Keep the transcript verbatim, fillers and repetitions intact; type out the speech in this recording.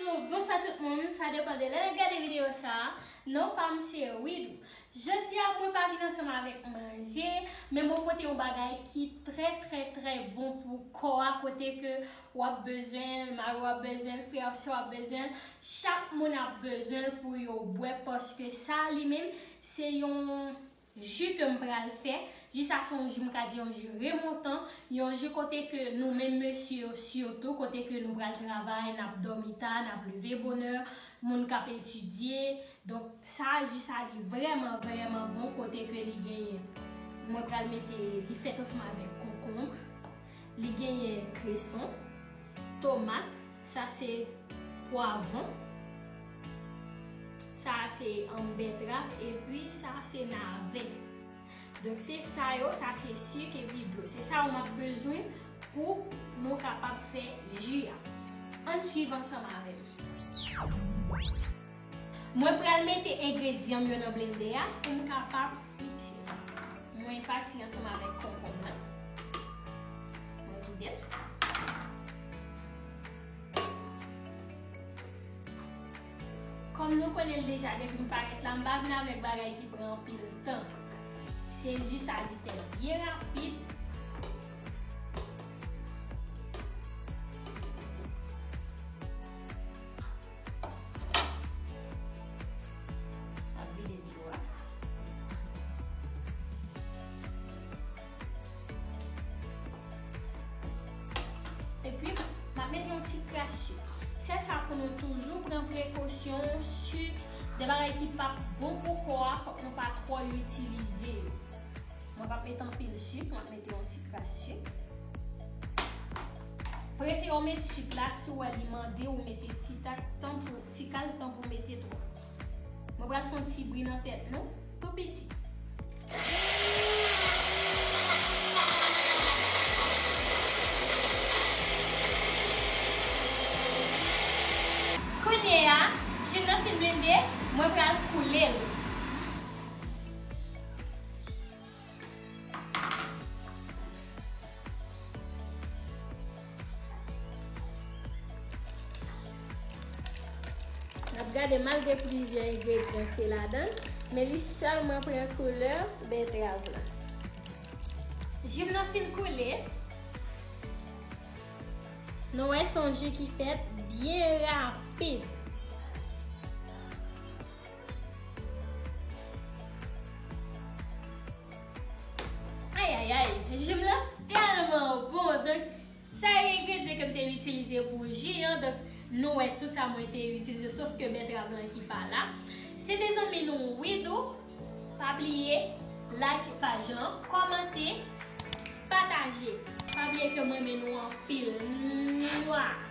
Bonswa tout moun, sa depann de lè n ap gade videyo sa a. Non pa m se Widou. Jodi a mwen pa vin ansanm avèk manje, men mwen pote yon bagay ki trè trè trè bon pou kò a, kote ke w ap bezwen l, mari w ap bezwen l, frè sè w ap bezwen l, chak moun ap bezwen l pou yo bwè, paske sa li menm se yon ji ke m pral fè. Ji sa se yon ji m ka di yon ji remontan, yon ji kote ke nou menm mesye yo sitou, kote ke nou pral travay, n ap dòmi ta, n ap leve bonè, moun k ap etidye. Donk sa ji sa li vrèman vrèman bon, kote ke li genyen, mwen pral mete li fèt ansanm avèk konkonb, li genyen kreson, tomat, sa se pwavwon, sa se um, bètrav, epi sa se navè. Donk se sa yo, sa se sik epi dlo. Se sa yo m ap bezwen pou nou kapab fè ji a. Ann swiv ansanm avè m. Mwen pral mete engredyan m yo nan blendè a pou m kapab mikse. Mwen pati ansanm avèk konkonb nan. Mwen vide l. Kòm nou konnen l deja, depi m parèt la, m pa vin avèk bagay ki pran anpil tan. Se jis sa li fè byen rapid. Ap vide dlo a. Epi, m ap mete yon ti kras sik. Sèl sa pou nou toujou pran prekosyon, sik, de bagay ki p ap bon pou kò a, fòk nou pa twò itilize yo. Mwen p ap mete anpil sik, m ap mete yon ti kras sik. Prefere w met sik la, si w wè li mande w mete ti tak tan pou, ti kal tan pou mete twòp. Mwen pral fè yon ti bri nan tèt nou, tou piti. Kounye a, ji m nan fin blende, mwen pral koule l. N ap gade malgre plizyè engredyan ki te ladan l, men li sèlman pran koulè bètrav la. Ji m nan fin koule. Nou wè se yon ji ki fèt byen rapid. Ayayay, ji m lan tèlman bon. Donk, sa e engredyan ke m te itilize pou ji an. Donk, nou wè tout sa mwen te itilize, sof ke bètrav lan ki pa la. Se te zanmi nou Widou. Pa bliye like paj lan, kòmante, pataje. Pa bliye ke m renmen nou anpil. Mwa!